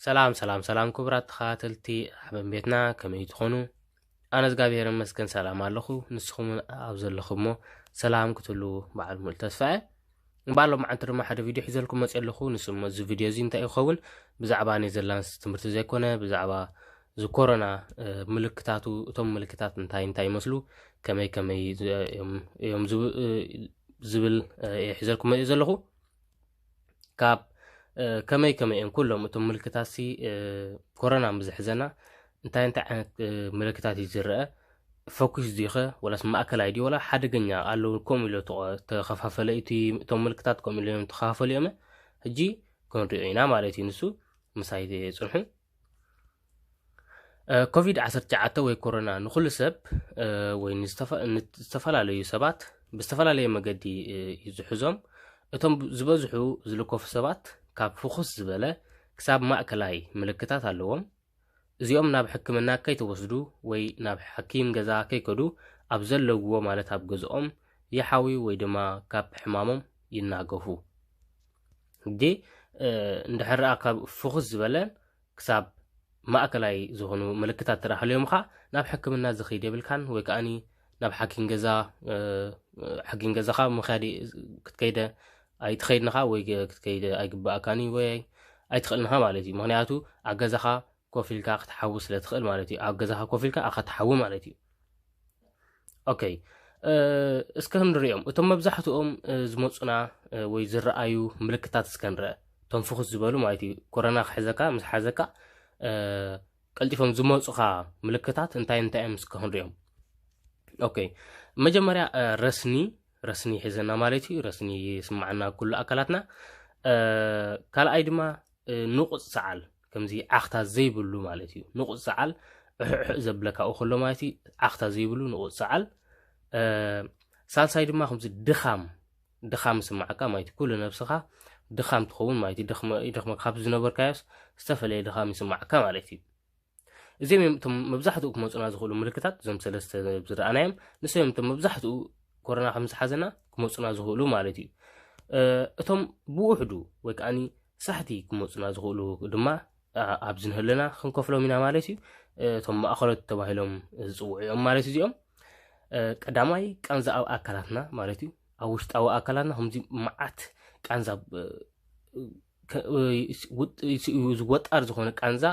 ሰላም ሰላም ሰላም ክቡራት ተኸታተልቲ ሓበን ቤትና፣ ከመይ ትኾኑ? ኣነ እግዚኣብሔር ይመስገን ሰላም ኣለኹ። ንስኹም ኣብ ዘለኹሞ ሰላም ክትህሉ በዓል ሙሉእ ተስፋ እየ። እምበኣር ሎማዓንቲ ድማ ሓደ ቪድዮ ሒዘልኩም መፅእ ኣለኹ። ንሱ እሞ እዚ ቪድዮ እዚ እንታይ ይኸውን? ብዛዕባ ኔዘርላንድስ ትምህርቲ ዘይኮነ ብዛዕባ እዚ ኮሮና ምልክታቱ፣ እቶም ምልክታት እንታይ እንታይ ይመስሉ፣ ከመይ ከመይ እዮም ዝብል እየ ሒዘልኩም መፅእ ዘለኹ። ካብ ከመይ ከመይ እዮም ኩሎም እቶም ምልክታት ሲ ኮሮና ምስ ዝሕዘና እንታይ እንታይ ዓይነት ምልክታት እዩ ዝረአ? ፈኩስ ድዩኸ ወላስ ማእከላይ ድዩ ወላ ሓደገኛ ኣለዉ? ከምኡ ኢሎ ተኸፋፈለ እቲ እቶም ምልክታት ከምኡ ኢሎ እዮም ተኸፋፈሉ እዮም። ሕጂ ክንሪኦ ኢና ማለት እዩ። ንሱ ምሳይ ጽንሑ። ኮቪድ ዓሰርተ ትሽዓተ ወይ ኮሮና ንኹሉ ሰብ ወይ ንዝተፈላለዩ ሰባት ብዝተፈላለየ መገዲ እዩ ዝሕዞም። እቶም ዝበዝሑ ዝልከፉ ሰባት ካብ ፍኹስ ዝበለ ክሳብ ማእከላይ ምልክታት ኣለዎም። እዚኦም ናብ ሕክምና ከይተወስዱ ወይ ናብ ሓኪም ገዛ ከይከዱ ኣብ ዘለውዎ ማለት ኣብ ገዝኦም ይሓውዩ ወይ ድማ ካብ ሕማሞም ይናገፉ። ሕጂ እንድሕር ካብ ፍኹስ ዝበለን ክሳብ ማእከላይ ዝኾኑ ምልክታት ተራህልዮምኻ ናብ ሕክምና ዝኸይድ የብልካን ወይ ከዓኒ ናብ ሓኪም ገዛ ሓኪም ገዛኻ ምኽያድ ክትከይደ ኣይትኸይድንኻ ወይ ክትከይደ ኣይግባኣካን ወይ ኣይትኽእልንኻ ማለት እዩ። ምኽንያቱ ኣብ ገዛኻ ኮፍ ኢልካ ክትሓዊ ስለ ትኽእል ማለት እዩ። ኣብ ገዛኻ ኮፍ ኢልካ ኣኻ ትሓዊ ማለት እዩ። ኦኬ፣ እስከ ክንሪኦም እቶም መብዛሕትኦም ዝመፁና ወይ ዝረኣዩ ምልክታት እስከ ንረአ። እቶም ፍኹስ ዝበሉ ማለት እዩ። ኮሮና ክሕዘካ ምስ ሓዘካ ቀልጢፎም ዝመፁኻ ምልክታት እንታይ እንታይ እዮም እስከ ክንሪኦም። ኦኬ፣ መጀመርያ ረስኒ ረስኒ ይሕዘና ማለት እዩ። ረስኒ ይስማዓና ኩሉ ኣካላትና። ካልኣይ ድማ ንቑፅ ሰዓል፣ ከምዚ ዓኽታ ዘይብሉ ማለት እዩ። ንቑፅ ሰዓል እሕሕ ዘብለካ ከሎ ማለት እዩ። ዓኽታ ዘይብሉ ንቑፅ ሰዓል። ሳልሳይ ድማ ከምዚ ድኻም ድኻም ይስማዓካ ማለት እዩ። ኩሉ ነብስኻ ድኻም ትኸውን ማለት እዩ። ይደኽመካ ካብ ዝነበርካዮስ ዝተፈለየ ድኻም ይስማዓካ ማለት እዩ። እዚኦም እዮም እቶም መብዛሕትኡ ክመፁና ዝኽእሉ ምልክታት፣ እዞም ሰለስተ ዝረኣናዮም ንሶም እዮም እቶም መብዛሕትኡ ኮሮና ከም ዝሓዘና ክመፁና ዝኽእሉ ማለት እዩ። እቶም ብውሕዱ ወይ ከዓኒ ሳሕቲ ክመፁና ዝኽእሉ ድማ ኣብዚ ንህለና ክንከፍሎም ኢና ማለት እዩ። እቶም ማእኸሎት ተባሂሎም ዝፅውዑ እዮም ማለት እዚኦም። ቀዳማይ ቃንዛ ኣብ ኣካላትና ማለት እዩ። ኣብ ውሽጣዊ ኣካላትና ከምዚ መዓት ቃንዛ ዝወጣር ዝኾነ ቃንዛ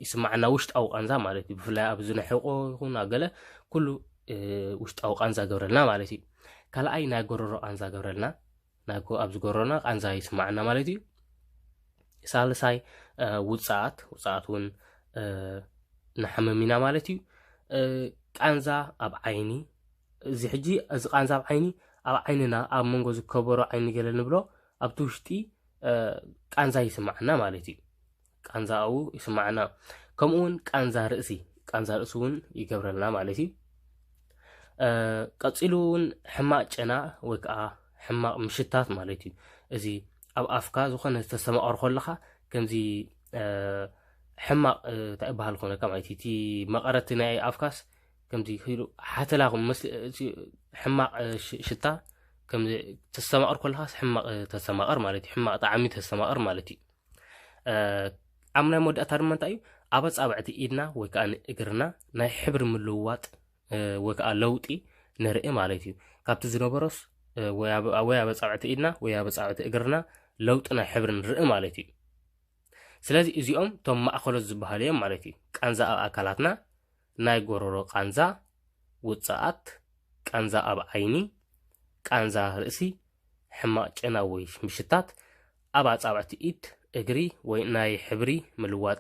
ይስማዓና፣ ውሽጣዊ ቃንዛ ማለት እዩ። ብፍላይ ኣብ ዝነሕቆ ይኹን ኣብ ገለ ኩሉ ውሽጣዊ ቃንዛ ገብረልና ማለት እዩ። ካልኣይ ናይ ጎረሮ ቃንዛ ገብረልና፣ ናይ ኣብዚ ጎረሮና ቃንዛ ይስማዓና ማለት እዩ። ሳልሳይ ውፅኣት፣ ውፅኣት እውን ንሓመም ኢና ማለት እዩ። ቃንዛ ኣብ ዓይኒ፣ እዚ ሕጂ እዚ ቃንዛ ኣብ ዓይኒ ኣብ ዓይንና ኣብ መንጎ ዝከበሮ ዓይኒ ገለ ንብሎ ኣብቲ ውሽጢ ቃንዛ ይስማዓና ማለት እዩ። ቃንዛ ኣብኡ ይስማዓና። ከምኡ እውን ቃንዛ ርእሲ፣ ቃንዛ ርእሲ እውን ይገብረልና ማለት እዩ። ቀፂሉ እውን ሕማቕ ጨና ወይ ከዓ ሕማቕ ምሽታት ማለት እዩ። እዚ ኣብ ኣፍካ ዝኾነ ዝተሰማቐር ከለኻ ከምዚ ሕማቕ እንታይ ይበሃል ኮነካ ማለት እዩ። እቲ መቐረት ናይ ኣፍካስ ከምዚ ኢሉ ሓተላ መስል ሕማቕ ሽታ ከምዚ ተሰማቐር ከለኻስ ሕማቕ ተሰማቐር ማለት እዩ። ሕማቕ ጣዕሚ ተሰማቐር ማለት እዩ። ኣብ ናይ መወዳእታ ድማ እንታይ እዩ? ኣብ ኣጻብዕቲ ኢድና ወይ ከዓ እግርና ናይ ሕብሪ ምልውዋጥ ወይ ከዓ ለውጢ ንርኢ ማለት እዩ። ካብቲ ዝነበሮስ ወይ ኣብ ኣጻብዕቲ ኢድና ወይ ኣብ ኣጻብዕቲ እግርና ለውጢ ናይ ሕብሪ ንርኢ ማለት እዩ። ስለዚ እዚኦም እቶም ማእኸሎት ዝበሃሉ እዮም ማለት እዩ። ቃንዛ ኣብ ኣካላትና፣ ናይ ጎረሮ ቃንዛ፣ ውፅኣት፣ ቃንዛ ኣብ ዓይኒ፣ ቃንዛ ርእሲ፣ ሕማቕ ጨና ወይ ምሽታት፣ ኣብ ኣጻብዕቲ ኢድ፣ እግሪ ወይ ናይ ሕብሪ ምልዋጥ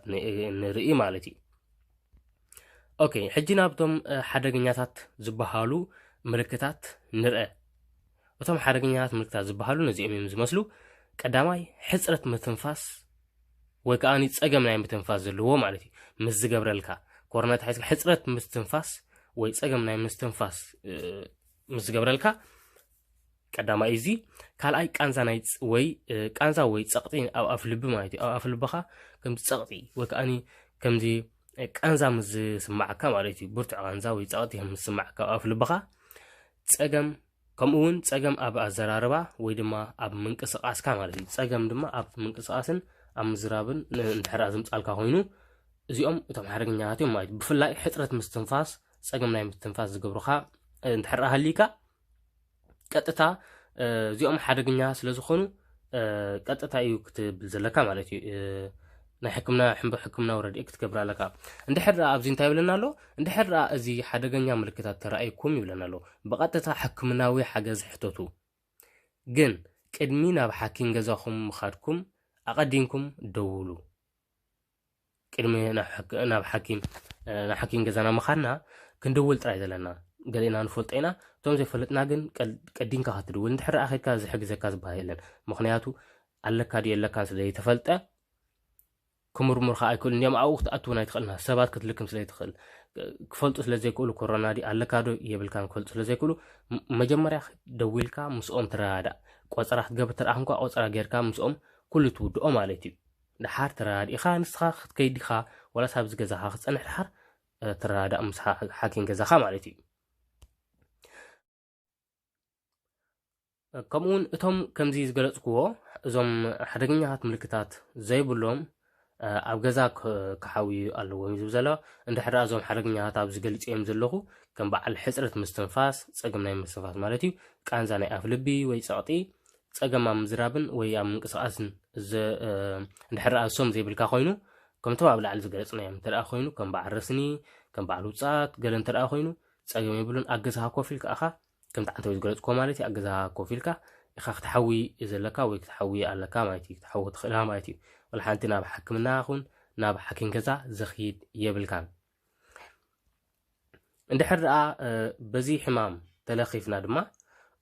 ንርኢ ማለት እዩ። ኦኬ፣ ሕጂ ናብቶም ሓደገኛታት ዝበሃሉ ምልክታት ንርአ። እቶም ሓደገኛታት ምልክታት ዝበሃሉ ነዚኦም እዮም ዝመስሉ። ቀዳማይ ሕፅረት ምትንፋስ ወይ ከዓ ጸገም ናይ ምትንፋስ ዘለዎ ማለት እዩ። ምስ ዝገብረልካ ኮሮና ተሓይዝካ ሕፅረት ምትንፋስ ወይ ጸገም ናይ ምስትንፋስ ምስ ዝገብረልካ ቀዳማይ እዚ። ካልኣይ ቃንዛ ናይ ወይ ቃንዛ ወይ ጸቕጢ ኣብ ኣፍ ልቢ ማለት እዩ። ኣብ ኣፍ ልብኻ ከምዚ ጸቕጢ ወይ ከዓ ከምዚ ቃንዛ ምስ ዝስማዓካ ማለት እዩ። ብርቱዕ ቃንዛ ወይ ጸቕጢ ምስ ዝስማዓካ ኣብ ኣፍ ልብኻ ጸገም ከምኡ እውን ጸገም ኣብ ኣዘራርባ ወይ ድማ ኣብ ምንቅስቓስካ ማለት እዩ። ጸገም ድማ ኣብ ምንቅስቓስን ኣብ ምዝራብን ን-፣ እንድሕር ዝምጻልካ ኮይኑ፣ እዚኦም እቶም ሓደገኛታት እዮም ማለት እዩ። ብፍላይ ሕጽረት ምስትንፋስ፣ ጸገም ናይ ምስትንፋስ ዝገብሩኻ፣ እ፣ እንድሕር ሃሊካ፣ ቀጥታ፣ እ፣ እዚኦም ሓደገኛ ስለ ዝኾኑ፣ እ፣ ቀጥታ እዩ ክትብል ዘለካ ማለት እዩ። እ፣ ናይ ሕክምና፣ ሕንበ-፣ ሕክምናዊ ረድኤት ክትገብር ኣለካ። እንድሕር ደኣ ኣብዚ እንታይ ይብለና ኣሎ? እንድሕር ደኣ እዚ ሓደገኛ ምልክታት ተራእይኩም ይብለና ኣሎ። ብቐጥታ ሕክምናዊ ሓገዝ ሕተቱ። ግን ቅድሚ ናብ ሓኪም ገዛኹም ምኻድኩም ኣቐዲምኩም ደውሉ። ቅድሚ ናብ ሓክ-፣ ናብ ሓኪም፣ እ፣ ናብ ሓኪም ገዛና ምኻድና ክንድውል ጥራይ ዘለና። ገሊእና ንፈልጦ ኢና። እቶም ዘይፈለጥና ግን ቀል-፣ ቀዲምካ ክትድውል። እንድሕር ደኣ ኸድካ ዝሕግዘካ ዝበሃል የለን። ምኽንያቱ ኣለካ ድዩ የለካን ስለ ዘይተፈልጠ ክምርምሩኻ ኣይክእሉን እዮም። ኣብኡ ክትኣትውን ኣይትኽእልና። ሰባት ክትልክም ስለ ይትኽእል። ክፈልጡ ስለ ዘይክእሉ፣ ኮሮና ድዩ ኣለካ ዶ የብልካን ክፈልጡ ስለ ዘይክእሉ፣ ም-፣ መጀመርያ ደዊልካ ምስኦም ትረዳዳእ። ቆጸራ ክትገብር ተደኣ ኹንኳ ቆጸራ ጌርካ ምስኦም ኩሉ ትውድኦ ማለት እዩ። ደሓር ተረዳዲእኻ ንስኻ ክትከይድ ዲኻ ዋላስ ኣብዚ ገዛኻ ክትጸንሕ ደሓር፣ እ፣ ትረዳዳእ ምስ ሓ-፣ ሓኪም ገዛኻ ማለት እዩ። ከምኡውን እቶም ከምዚ ዝገለጽክዎ እዞም ሓደገኛታት ምልክታት ዘይብሎም፣ እ፣ ኣብ ገዛ ክ-፣ ክሓውዩ ኣለዎም እዩ ዝብል ዘሎ። እንድሕር ደኣ እዞም ሓደገኛታት ኣብዚ ገሊጸዮም ዘለኹ ከም በዓል ሕጽረት ምስትንፋስ፣ ጸገም ናይ ምስትንፋስ ማለት እዩ፣ ቃንዛ ናይ ኣፍ ልቢ ወይ ጸቕጢ፣ ጸገም ኣብ ምዝራብን ወይ ኣብ ምንቅስቓስን ዘ-፣ እ፣ እንድሕር ደኣ እሶም ዘይብልካ ኮይኑ፣ ከምቶም ኣብ ላዕሊ ዝገለጽናዮም እንተ ደኣ ኮይኑ፣ ከም በዓል ረስኒ፣ ከም በዓል ውጽኣት፣ ገለ እንተ ደኣ ኮይኑ፣ ጸገም የብሉን። ኣብ ገዛኻ ኮፍ ኢልካ ኢኻ፣ ከምቲ ዓንተወይ ዝገለጽክዎ ማለት እዩ፣ ኣብ ገዛኻ ኮፍ ኢልካ ኢኻ ክትሓዊ ዘለካ ወይ ክትሓዊ ኣለካ ማለት እዩ፣ ክትሓዊ ትኽእል ኢኻ ማለት እዩ። ወላ ሓንቲ ናብ ሕክምና ይኹን ናብ ሓኪም ገዛ ዘኽይድ የብልካን። እንድሕር ደኣ፣ እ፣ በዚ ሕማም ተለኺፍና ድማ፣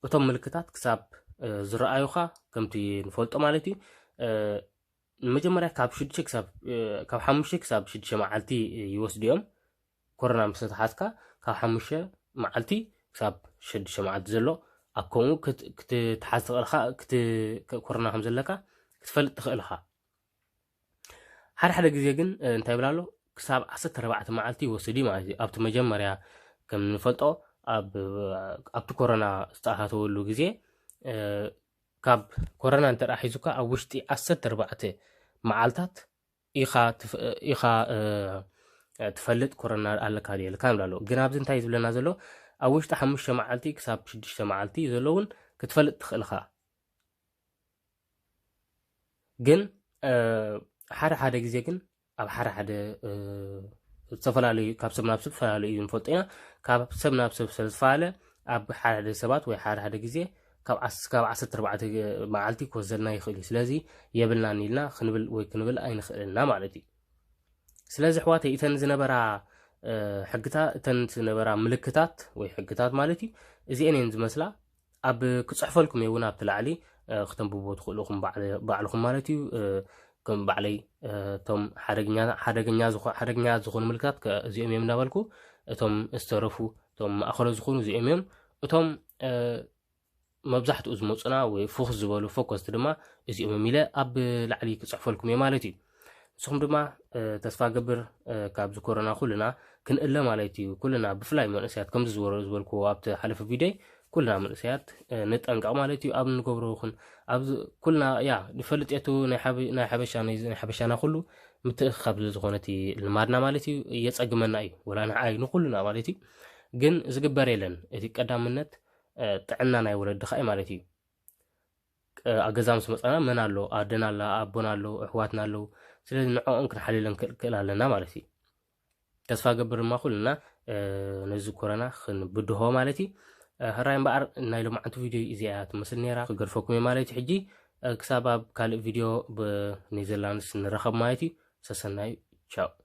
እቶም ምልክታት ክሳብ፣ እ፣ ዝረኣዩኻ፣ ከምቲ ንፈልጦ ማለት እዩ፣ እ፣ ንመጀመርያ ካብ ሽዱሽተ ክሳብ፣ እ፣ ካብ ሓሙሽተ ክሳብ ሽዱሽተ መዓልቲ ይወስዱ እዮም። ኮሮና ምስ ተሓዝካ ካብ ሓሙሽተ መዓልቲ ክሳብ ሽዱሽተ መዓልቲ ዘሎ፣ ኣብ ከምኡ ክት-፣ ክትተሓዝ ትኽእል ኢኻ፣ ክት-፣ ኮሮና ከም ዘለካ ክትፈልጥ ትኽእል ኢኻ። ሓደ ሓደ ግዜ ግን፣ እ፣ እንታይ ይብል ኣሎ? ክሳብ ዓሰርተ ኣርባዕተ መዓልቲ ይወስድ እዩ ማለት እዩ። ኣብቲ መጀመርያ ከም ንፈልጦ፣ ኣብ፣ ኣብቲ ኮሮና ዝተኣታተወሉ ግዜ፣ እ፣ ካብ ኮሮና እንተ ደኣ ሒዙካ፣ ኣብ ውሽጢ ዓሰርተ ኣርባዕተ መዓልታት ኢኻ ትፍ-፣ ኢኻ፣ እ፣ ትፈልጥ ኮሮና ኣለካ ድዩ የልካ ንብል ኣሎ። ግን ኣብዚ እንታይ ዝብለና ዘሎ? ኣብ ውሽጢ ሓሙሽተ መዓልቲ ክሳብ ሽዱሽተ መዓልቲ ዘሎ እውን ክትፈልጥ ትኽእል ኢኻ። ግን፣ እ፣ ሓደ ሓደ ግዜ ግን ኣብ ሓደ ሓደ፣ እ፣ ዝተፈላለዩ፣ ካብ ሰብ ናብ ሰብፈላለዩ እዩ ንፈልጦ ኢና። ካብ ሰብ ናብ ሰብ ስለ ዝፈላለ፣ ኣብ ሓደ ሓደ ሰባት ወይ ሓደ ሓደ ግዜ ካብ ዓስ-፣ ካብ ዓሰርተ ኣርባዕተ መዓልቲ ክወስደልና ይኽእል እዩ። ስለዚ የብልናን ኢልና ክንብል ወይ ክንብል ኣይንኽእልና ማለት እዩ። ስለዚ ኣሕዋተይ፣ እተን ዝነበራ፣ እ፣ ሕግታ-፣ እተን ዝነበራ ምልክታት ወይ ሕግታት ማለት እዩ፣ እዚአን እየን ዝመስላ። ኣብ ክጽሕፈልኩም እየ እውን ኣብቲ ላዕሊ፣ እ፣ ክተንብብዎ ትኽእሉ ኢኹም ባዕለ-፣ ባዕልኹም ማለት እዩ። እ፣ ከም ባዕለይ፣ እ፣ እቶም ሓደገኛ-፣ ሓደገኛ ዝኾ-፣ ሓደገኛ ዝኾኑ ምልክታት ከ-፣ እዚኦም እዮም እናበልኩ፣ እቶም ዝተረፉ፣ እቶም ማእኸሎ ዝኾኑ እዚኦም እዮም። እቶም፣ እ፣ መብዛሕትኡ ዝመፁና ወይ ፉኹስ ዝበሉ ፎከስት ድማ እዚኦም እዮም ኢለ ኣብ ላዕሊ ክፅሕፈልኩም እየ ማለት እዩ። ንስኹም ድማ፣ እ፣ ተስፋ ገብር፣ እ፣ ካብዚ ኮሮና ኩልና ክንእለ ማለት እዩ። ኩልና ብፍላይ መንእሰያት ከምዚ ዝበረ-፣ ዝበልክዎ ኣብቲ ሓለፈ ቪድዮይ ኩልና መንእሰያት፣ እ፣ ንጠንቀቕ ማለት እዩ። ኣብ እንገብሮ ይኹን ኣብዚ ኩልና ያ ንፈልጥ የቱ ናይ ሓበ-፣ ናይ ሓበሻ ናይ፣ ናይ ሓበሻና ኩሉ ምትእኽኻብ ስለ ዝኾነ እቲ ልማድና ማለት እዩ የፀግመና እዩ። ወላ ንዓይ ንኩልና ማለት እዩ። ግን ዝግበር የለን። እቲ ቀዳምነት፣ እ፣ ጥዕና ናይ ወለድኻ እዩ ማለት እዩ። እ፣ ኣብ ገዛ ምስ መጻና መን ኣሎ? ኣደና ኣላ፣ ኣቦና ኣሎ፣ ኣሕዋትና ኣለዉ። ስለዚ ንዕኦም ክንሓልየለን ክል-፣ ክእል ኣለና ማለት እዩ። ተስፋ ገብር ድማ ኩልና፣ እ፣ ነዚ ኮሮና ክንብድሆ ማለት እዩ። እ፣ ሕራይ እምበኣር ናይ ሎማዓንቲ ቪድዮ እዚኣ እያ ትመስል ነይራ። ክገድፈኩም እየ ማለት እዩ። ሕጂ፣ እ፣ ክሳብ ኣብ ካልእ ቪድዮ ብኔዘርላንድስ ንራኸብ ማለት እዩ። ሰሰናዩ። ቻው።